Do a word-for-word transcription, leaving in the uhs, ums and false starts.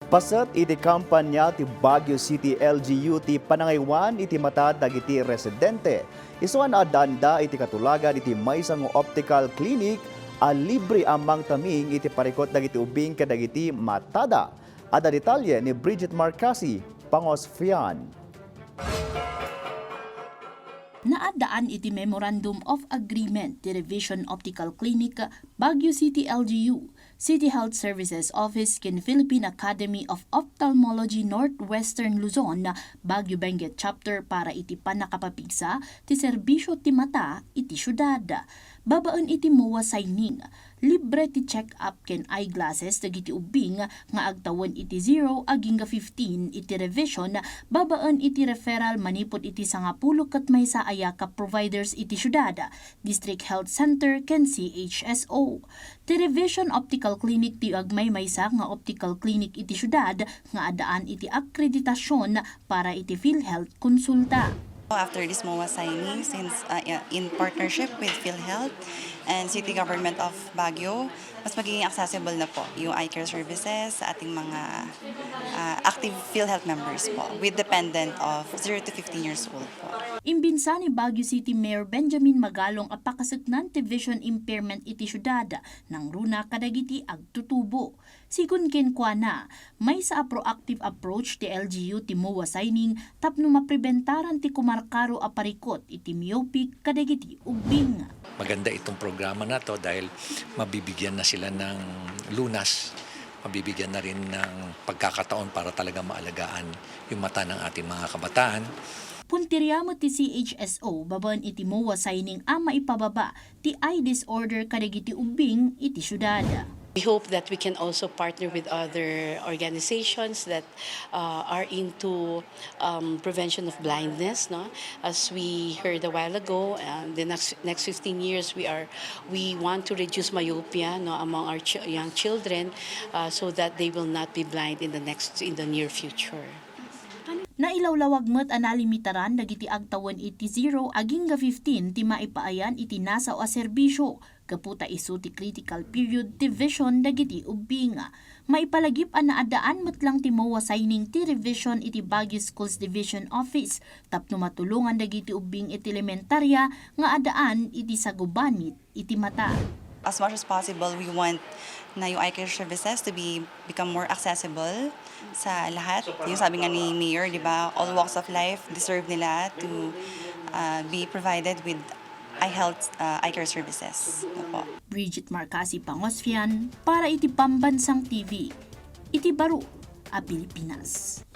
Paset iti kampanya ti Baguio City L G U ti panangaywan iti mata dagiti residente. Isu a naaddaanda iti katulagan iti maysa nga optical clinic a libre a mangtaming iti parikot dagiti ubbing kadagiti matada. Adda detalye ni Bridget Marcasi, Pangosfian. Naaddaan iti Memorandum of Agreement ti Revision Optical Clinic, Baguio City L G U, City Health Services Office ken Philippine Academy of Ophthalmology Northwestern Luzon, Baguio Benguet Chapter para iti pannakapapigsa ti serbisio ti mata iti siudad. Babaen iti MOA signing, libre ti check-up ken eyeglasses dagiti ubbing nga agtawen iti zero agingga fifteen iti revision babaen iti referral manipud iti sangapulo ket maysa a yakap providers iti siudad, District Health Center ken C H S O. Ti Revision Optical Clinic ti agmaymaysa nga optical clinic iti siudad nga addaan iti akreditasion para iti PhilHealth konsulta. After this MOA signing, since uh, in partnership with PhilHealth and City Government of Baguio, mas magiging accessible na po yung eye care services sa ating mga uh, active PhilHealth members po with dependent of zero to fifteen years old po. Imbinsa ni Baguio City Mayor Benjamin Magalong a pakaseknan ti vision impairment iti siudad, nangruna kadagiti agtutubo. Sigun kenkuana, maysa a proactive approach ti L G U ti MOA signing tapno mapribentaran ti kumarkaro a parikot iti myopic kadagiti ubbing. Maganda itong programa na to dahil mabibigyan na sila ng lunas, mabibigyan na rin ng pagkakataon para talaga maalagaan yung mata ng ating mga kabataan. Puntiria met ti C H S O babaen iti MOA signing a maipababa ti eye disorder kadagiti ubbing iti siudad. We hope that we can also partner with other organizations that uh, are into um, prevention of blindness. No? As we heard a while ago, um, the next next fifteen years we are we want to reduce myopia no among our ch- young children uh, so that they will not be blind in the next in the near future. Nailawlawag met a nalimitaran dagiti agtawen iti zero agingga fifteen ti maipaayan iti nasaw a serbisio gapu ta isu ti critical period ti vision dagiti ubbing. Maipalagip a naaddaan met lang ti MOA signing ti revision iti Baguio Schools Division Office tapno matulongan dagiti ubbing iti elementaria nga addaan iti sagubanit iti mata. As much as possible, we want na yung eye care services to be become more accessible sa lahat. Yung sabi nga ni Mayor, di ba, all walks of life deserve nila to uh, be provided with eye health, uh, eye care services. Opo. Bridget Marcasi Pangosfian para iti Pambansang T V. Iti baro a Pilipinas.